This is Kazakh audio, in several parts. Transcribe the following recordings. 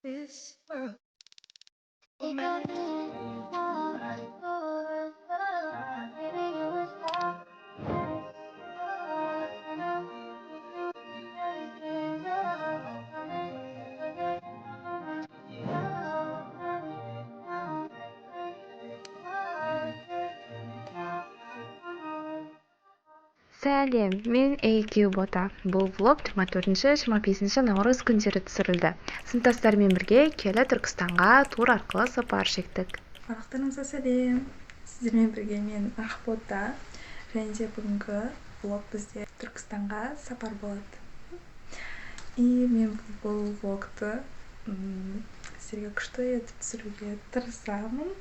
This world. Сәлем, мен AQ Бота. Бұл влог 24-25 наурыз күндері түсірілді. Сыныптастарыммен бірге киелі Түркістанға тур арқылы сапар шектік. Барлықтарыңызға сәлем! Сіздермен бірге мен Ақбота. Және де бүгінгі влог бізде Түркістанға сапар болады. И мен бұл влогты сіздерге күшті етіп түсіруге тырысамын.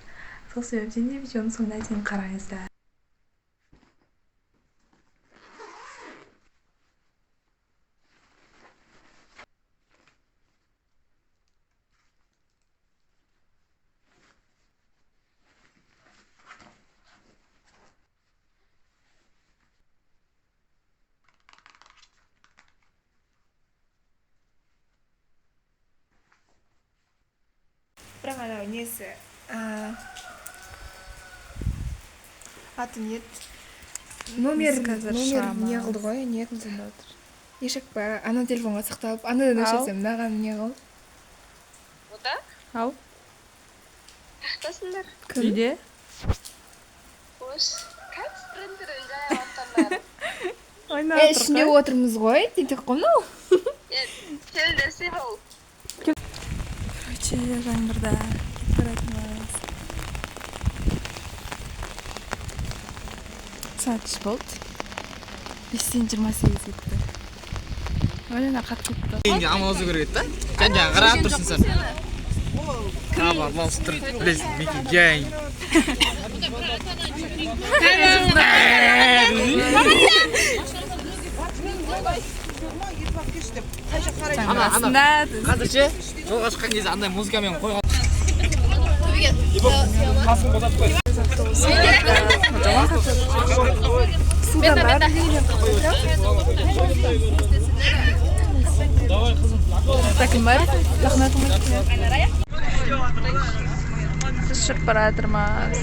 Сол себептен де видеоның соңына дейін қараңыздар. Бірақ анау несі, аты не еді? Номер Біз қазір номер шама. Не қылды ғой, не еді? Ешек па, ана телефонға сақталып, анадан Ау. өшірсем, мынаған не қыл. Ота? Ау. Қаяқтасыңдар? Үйде. Ош. Как спринтерін жай аттандар? Ойнап Е, отыр ішінде ғой. отырмыз ғой, тентек қой мынау. Келіңдер, сейф. Короче, жаңбырда кетіп бара жатырмыз. Сағат 3 болды. 5:28 кетті. Ой, қатты кетті. Енді амалсыз керек еді да. Жан жағын қарап тұрсың сен. Хабарласып тұр. Білесің, Микки Гэнг. Жаңбыр астында. Қазір ше, жолға шыққан кезде андай музыкамен қойған. Қасын босатып қой. Суда бар. Жақта кім бар? Жақында кім бар? Біз жүріп бара жатырмыз.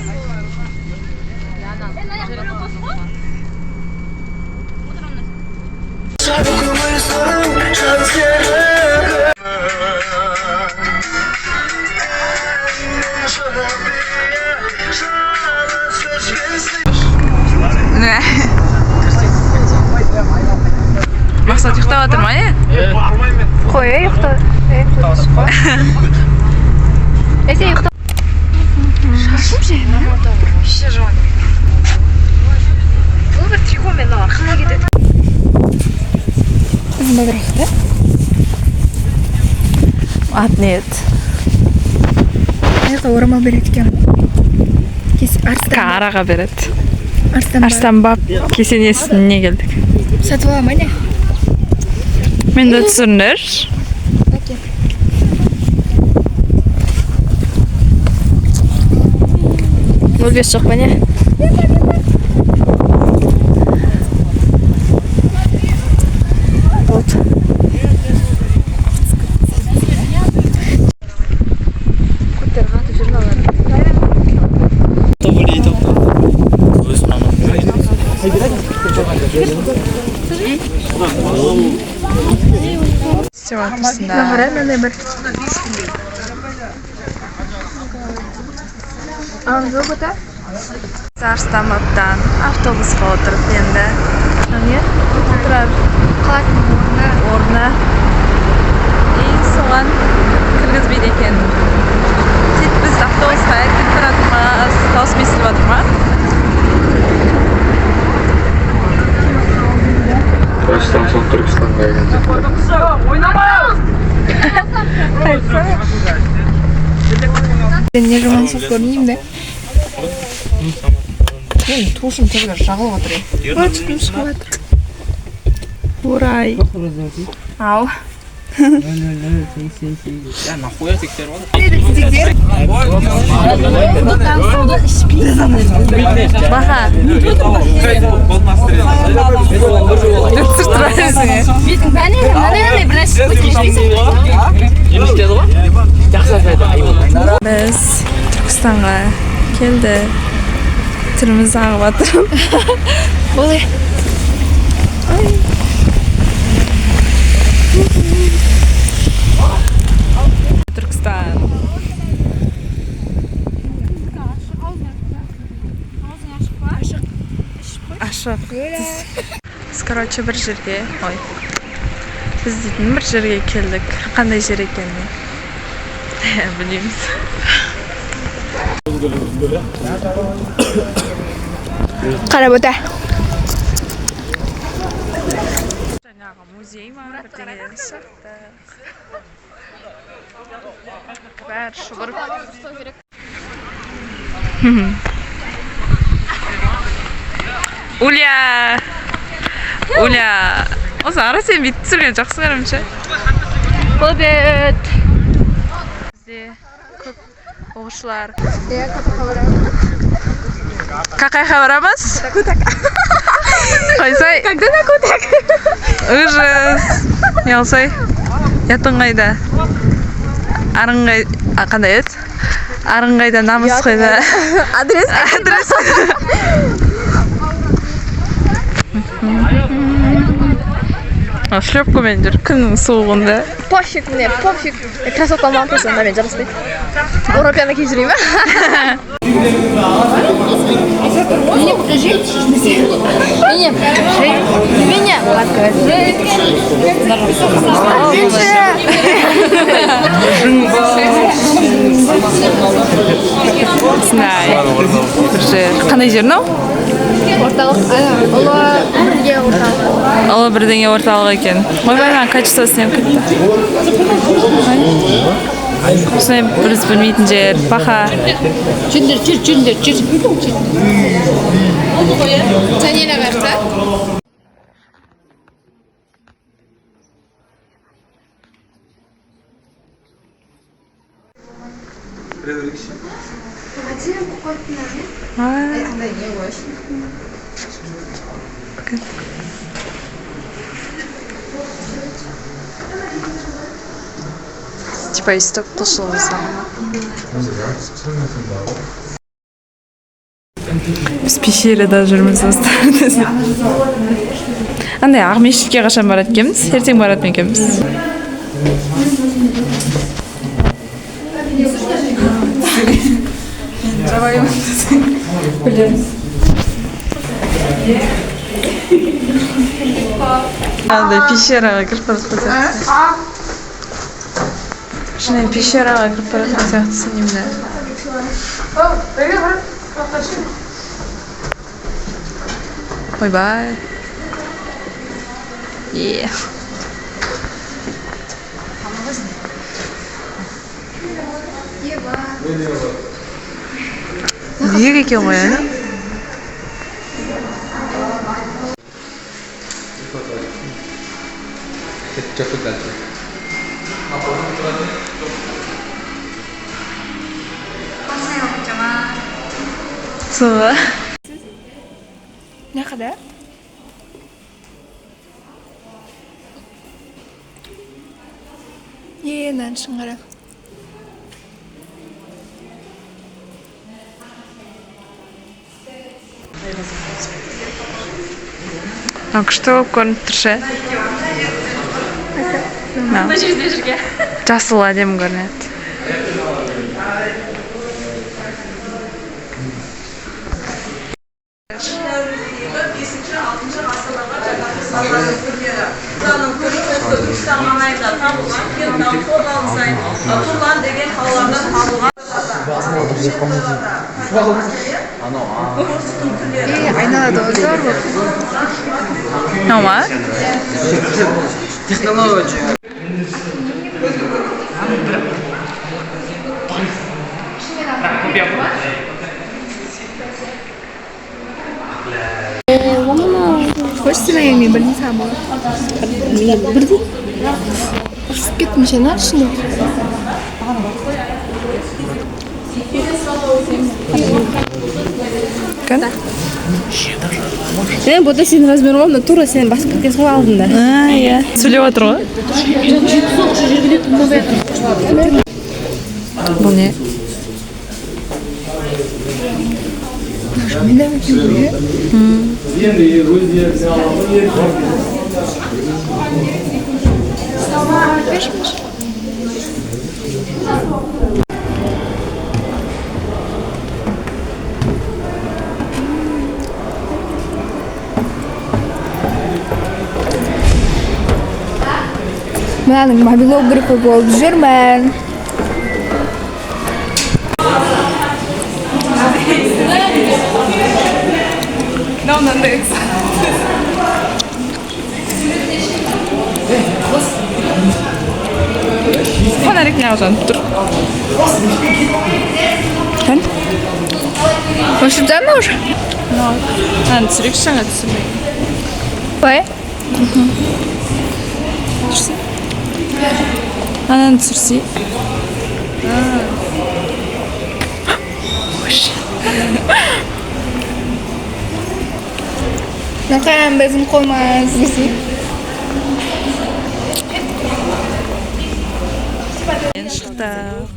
Мақсат ұйықтап жатыр ма, не? Қой, ұйықта. Е, сен ұйықта. Шашым же. Бұл бір трикомен мынау қалай кетеді? Қызым бар да? Ат не еді? Аяққа орамал береді екен. Кес арыстан. Араға береді. Арыстан. Арыстанбаб кесенесіне келдік. Сатып ала ма не? Мен де түсіріңдер. Әке. 05 жоқ па, не? Болды. Көттер қатып жүр мыналар. Өз Істеп жатырсыңдар. Қара, мынандай бір. Ал, жоқ ота? Арыстанбабтан автобусқа отырып енді. Не? Тұрар Қалатын орны. Орны. И соған кіргізбейді екен. Сөйтіп біз автобусқа кетіп бара жатырмыз. Дауысым естіліп жатыр ма? Осыдан соң Түркістанға келген. Сен не жаман соқ көрмеймін да? Мен тушым түбі жағылып отыр. Ой, түтін шығып жатыр. Урай. Ау. Я нахуя тексеріп алды? Баха. Түсіріп тұрасың. Бетің бәне, мынандай бір нәрсе өткізбейсің. Еместеді ғой. Жақсы айтады. Біз Түркістанға келдік. Тіліміз ағып жатыр. Болды. Түркістан. Ашық. Біз, короче, бір жерге, ой. Біз дейтін бір жерге келдік. Қандай жер екенін білмейміз. Қарап өте. Жаңағы музей ма, бірдеңеден шықтық. Бәрі шұбырып. Уля! Уля! Осы ара сен бүйтіп түсірген жақсы көремін ше. Обед. Бізде көп оқушылар. Қақайға барамыз? Қойсай. Когда на Кутак? Ужас. Не алсай? Ұятың қайда? Арың қай... А, қандай еді? Арың қайда, намыс қайда? Адрес? Адрес. Шлепкамен жүр күннің суығында. Пофиг мне, пофиг. Кроссовка алмаған просто мынамен жараспайды. Европияны киіп жүрейін ба? Меня покажи. Меня покажи. Меня покажи. Осындай бір жер. Қандай жер мынау? Орталық, ұлы бірге орталық. Ұлы бірдеңе орталық екен. Ойбай, мына качествосы не кетті. Осындай біз білмейтін жер. Баха. Жүріңдер, жүр, жүріңдер, жүр. Жанина қарсы. Типа өйстіп құлшылық жасаған. Біз пещерада жүрміз, достар. Андай ақ мешітке қашан барады екенбіз? Ертең барады ма екенбіз? Мен жабайымын десең білеміз. Андай пещераға кіріп бара жатқан сияқтысың. Шынымен пещераға кіріп бара жатқан сияқтысың деймін. Ойбай. Е. Биік екен ғой, ә? Сол. Не қада? Е, мынаның ішін қара. Мынау күшті болып көрініп тұр ше. Мынау. Жасыл әдемі көрінеді. Е, айналада ғой зор болып. Мынау ма? Хочется мен білмей саған болады. Бірдей. Ұрысып кеттім ше, мына ішінде. Кән? Бота сенің размерің ғой, мына тура сен басып кеткенсің ғой алдында. А, иә. Сөйлеп отыр ғой. Бұл не? Мынаның мобилографы болып жүрмін. Фонарик неғып жанып тұр? Кән? Өшірді ме уже? Мынаны түсірейікші, жаңа түсірмей. Ой. Түсірсей. Ананы түсірсей. Нақаран біздің қолымыз. Шықтық.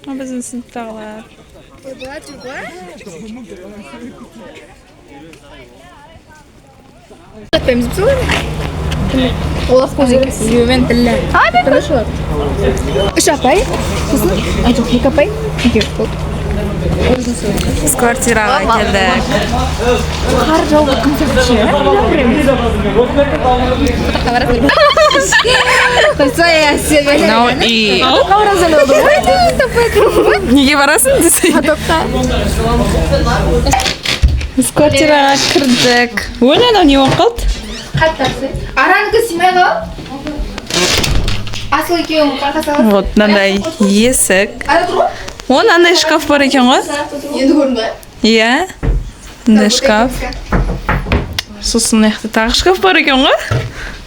Мына біздің сыныптағылар. Жатпаймыз біз олармен. Олар қозы. Үш апай, сосын, а жоқ, екі апай, екеу болды. Біз квартираға келдік. Қар жауып жатқан сияқты ше. Мынау үй. Неге барасың десей? Біз квартираға кірдік. Ой, анау не болып қалды? Аранікі сыймай қалып. Асыл екеуің қарға саласың. Вот мынандай есік. Ана тұр ғой. О, мынандай шкаф бар екен ғой. Енді көрдім ғой. Иә. Мынандай шкаф. Сосын мына жақта тағы шкаф бар екен ғой.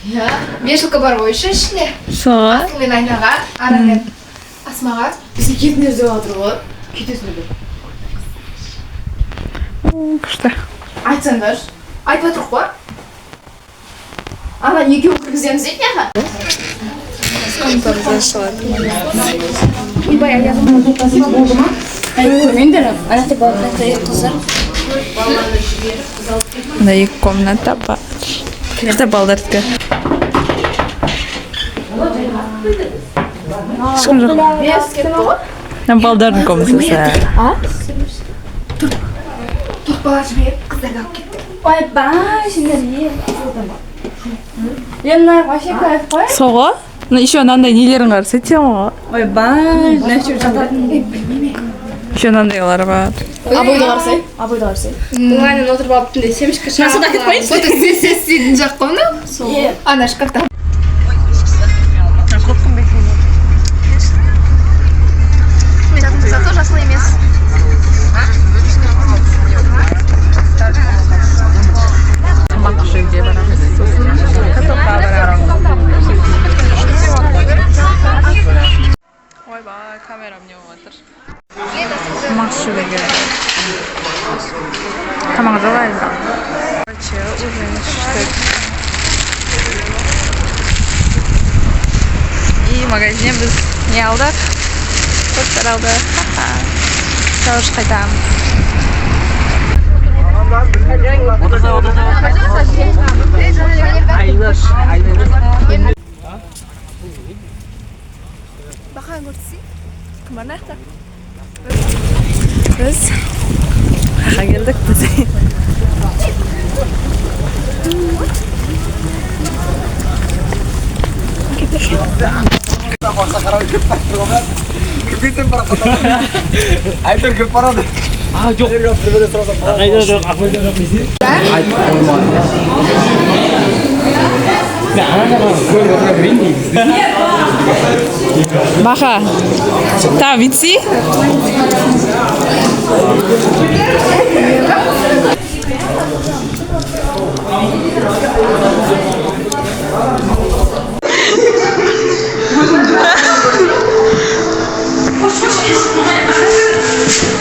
Иә. Вешалка бар ғой еще ішінде. Соға. Асыл мен Айнаға, Ара мен Асмаға. Бізге кетіңдер деп жатыр ғой. Кетесіңдер деп. Күшті. Айтсаңдаршы. Айтып жатырмық қой. Ана екеуін кіргіземіз дейді мына. Ойбай, аяғым. Мында екі комната бар. Мына балдардікі. Ешкім жоқ. Мына балдардың комнатасы. Төрт бала жіберіп, қыздарды алып кетті. Ойбай, сендер не? Е, мына вообще кайф қой. Соға? Мына еще мынандай нелерін қараса тема ғой. Ойбай, мына жерде жататын. Еще мынандайлар бар. Абойды қарасай. Абойды қарасай. Ыңғайынан отырып алып түнде семішкі шығарып. Насыда кетпейінші. Вот сес дейтін жақ қой мынау. Сол. Ана шкафта. Зато жасыл емес. Тамақ жеуге барамыз. Сосын катокқа барамыз. Ойбай, камерам не болып жатыр. Тамақ ішуге келдік. Тамақ жоқ әлі. Короче, ужин іштік. И магазиннен біз не алдық? Торттар алдық. Ха-ха. Короче, қайтамыз. Бақан көрсетсей. Кім бар мына жақта? Біз қаяққа келдік біз? Баха, та бүйтсей.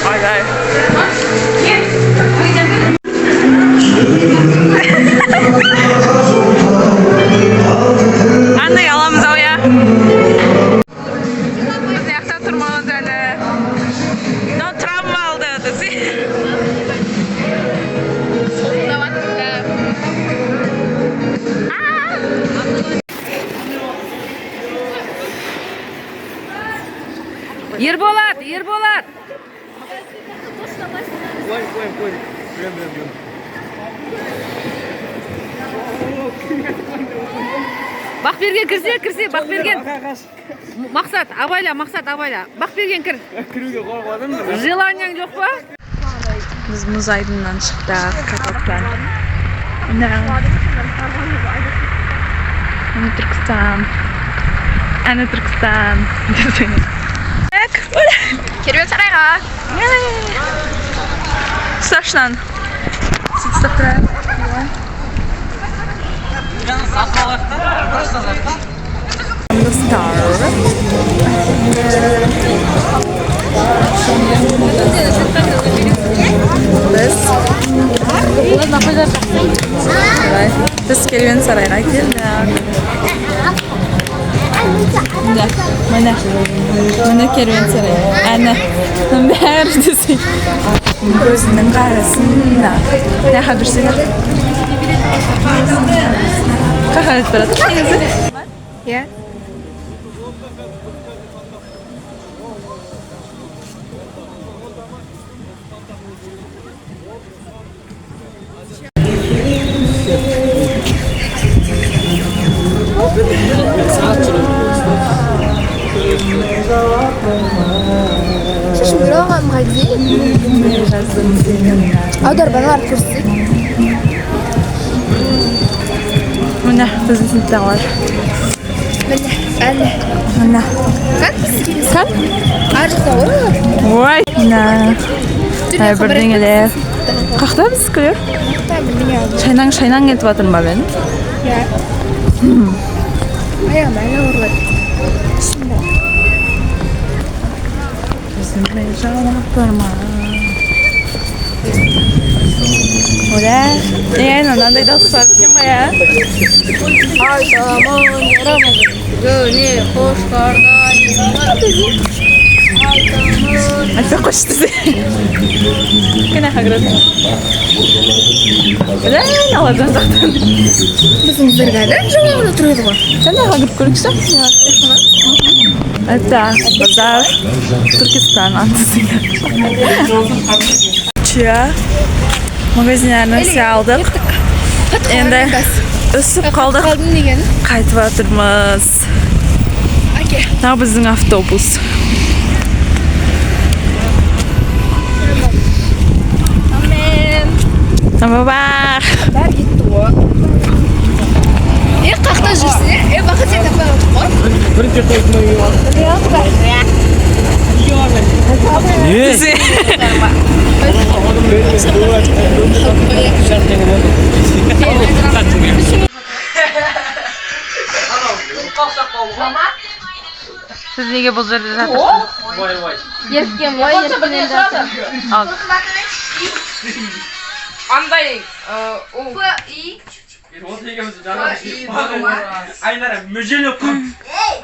Ай-ай. Андай аламыз ау, иә? Білем. Бақберген кірсе, Бақберген. Мақсат, абайла, Мақсат, абайла. Бақберген кір. Кіруге қорқып жатырмын. Желанияң жоқ па? Біз мұз айдыннан шықтық катоктан. Міне. Міне Түркістан. Әне Түркістан. Керуен сарайға. Ұстап шынаны. Сөйтіп ұстап тұрайық. Star. Біз керуен сарайға келдік. Міне, міне керуен сарай. Әне, бәрі десең. Көзінің қарасында. Мына жүрсеңдер. Қақа өтіп бара жатыр негізі. Иә. Шашым бұйралғанға дейін аудармалар көрсетейік. Міне біздің сыныптағылар. Міне, әне. Міне. Кән? Кән? Ар жақта ғой олар. Ой, міне. Бірдеңелер. Қақта біздікілер? Шайнаң, шайнаң етіп жатырмын ба мен? Иә. Аяғым әлі ауырып. Өзіме жауап барма. Оля, е, мынандай да ұқсап екен ғой, ә? Айтпай қойшы десе. Кәне кіреді. Оля, алар жан жақтан. Біздің бригада жаңағыда тұр еді ғой. Жан жаққа кіріп көрейікші. Это базар Түркістан антысында. Че? Магазиннен нәрсе алдық. Енді үсіп қалдық. Қалдым деген. Қайтып жатырмыз. Әке. Мынау біздің автобус. Амен. Бабах. Бәрі кетті ғой. Е, қақта жүрсің, е? Е, Бақыт, сен таппай қалдық қой. Сіз неге бұл жерде жатырсыз? Еріккен ғой, еріккен жатыр. Ал. Андай, Айнара мүжіліп қой.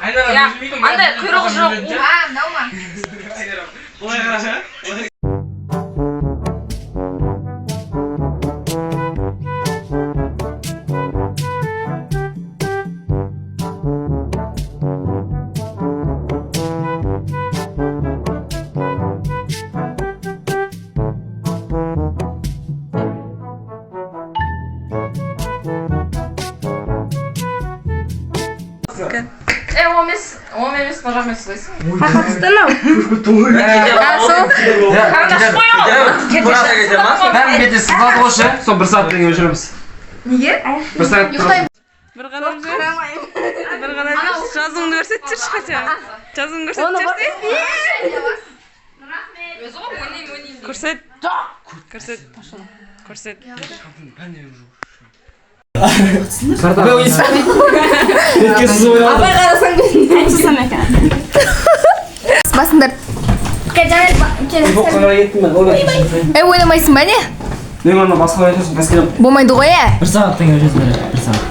Айнара мүжілмейді. Андай құйрығы жоқ. Айнара, былай қарашы. Он емес, мына жағымен сылайсың. Бәрін бетіне сызылады ғой ше, сол бір сағат деген өшіреміз. Неге? Бір сағат тұрамыз. Бір қарап жүр. Бір қарап жүр. Жазуыңды көрсетші хотя. Жазуыңды көрсетші. Көрсет. Көрсет. Көрсет. Бетке сызып ойнады. Басыңдар. Боққа кеттім мен. Ойбай. Е, ойнамайсың ба не? Мен ана басқа ойнайсың, қазір келемін. Болмайды ғой, ә? Бір сағаттан кейін өшесің, бір сағат.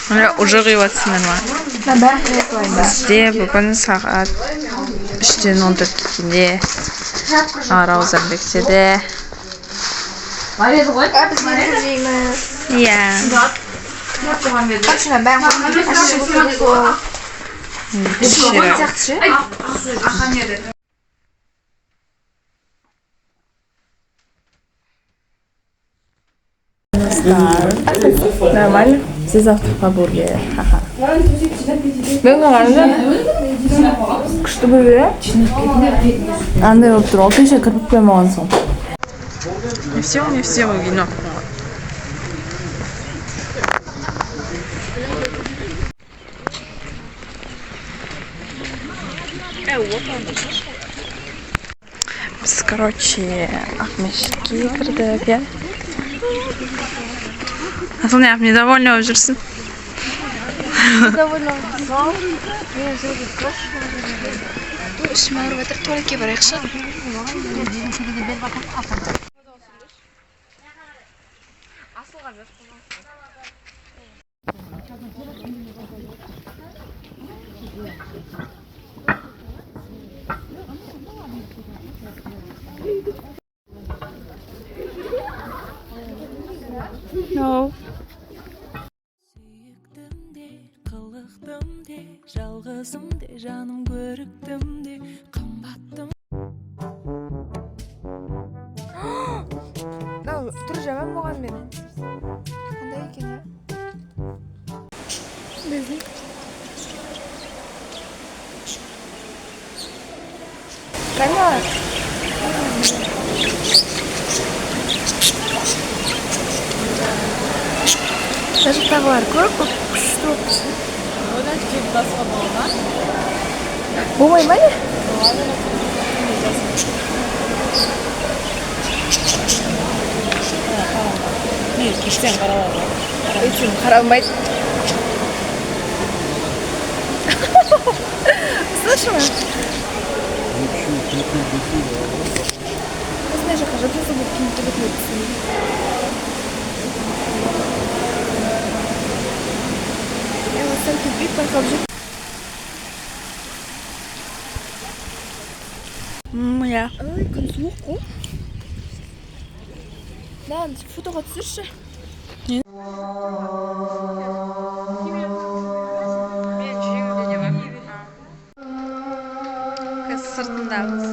Міне уже құйып жатсыңдар ма? Бізде бүгін сағат 3:14 кеткенде ауыздар бектеді. Иә. Ширақ. Достар. Нормально. Бізде завтракқа бургер. Ха-ха. Мен қараңдар. Күшті бургер, Андай болып тұр ғой, кеше кірпік қоймаған соң. Не все, не все вино. Біз, короче, Ақмешітке кірдік, иә? Асыл неғып недовольна болып жүрсің? Довольно. Мен жерде ішім ауырып жатыр, туалетке барайықшы. No. Сүйіктім де, қылықтым де, жалғызым де, жаным көріктім де, қымбаттым. Мынау түрі жаман болғанмен қандай екен, иә? Біздің камера. Мына жақтағылар көп болып, күшті болып тұр. Одан келіп басқа бола ма? Болмай ма, не? Не, іштен қаралады. Өйтсем қаралмайды. Слышала? Осындай жаққа жап-жасыл болып киініп келетін еді. Мен осыдан кетпей байқап жүр. Иә. Ой, күн суық қой. Мынаны фотоға түсірші. Мен жүрегімде не бар? Қазір сыртындамыз.